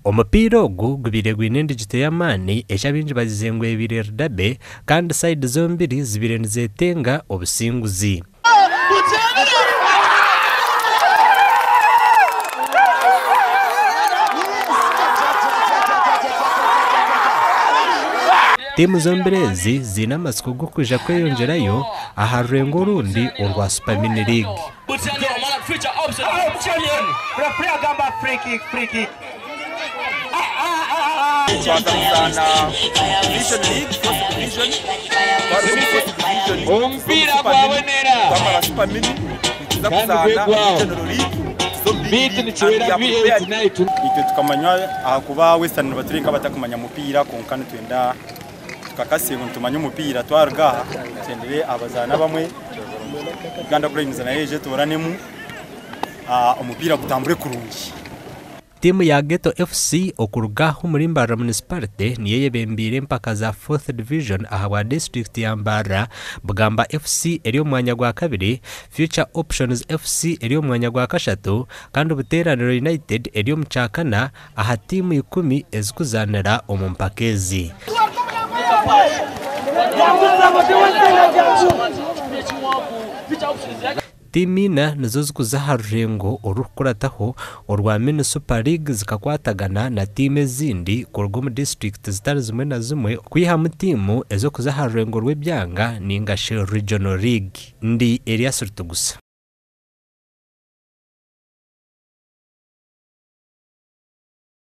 Omupiira ogu gubaire gwine endigyito y'amaani eki abaingi bagize ngu ebaire eri derby kandi sayidi zombiri zibaire nizetenga obusinguzi. Tiimu zombiri ezi ziine amatsiko g'okwija kweyongyerayo aha rurengo orundi orwa Super Mini League. Twaza kuzaana Division League, Fourth Division, twaruga omu Fourth Division tuza omu Super Mini, twamara Super Mini nituza kuzaana Regional League tuze omu Big League and we are prepared. Itwe tukamanywa ahakuba Western nibaturi nk'abatakumanya mupiira kwonka nitwenda tukakase ngu nitumanya omupiira twaruga aha tuhendere abazaani abamwe Uganda Cranes nayo eije etooranemu omupiira gutambure kurungi. Tiimu ya Ghetto FC okuruga omuri Mbarara Municipality niyo eyebembeire empaka za Fourth Division ahabwa disiturikiti ya Mbarara, Bugamba FC eri omu mwanya gwa kabiri, Future Options FC eri omu mwanya gwa kashatu kandi Buteraniro United eri omu kyakana aha tiimu ikumi ezikuzaanira omu mpaka ezi. Tiimu ina nizo zikuza aha rurengo orurikukurataho orwa Mini Super League zikakwatagana na tiimu ezindi kuruga omu disiturikiti zitari zimwe na zimwe kwihamu tiimu ez'okuza aha rurengo rw'ebyanga ningashi Regional League. Ndi Erias Rutugusa.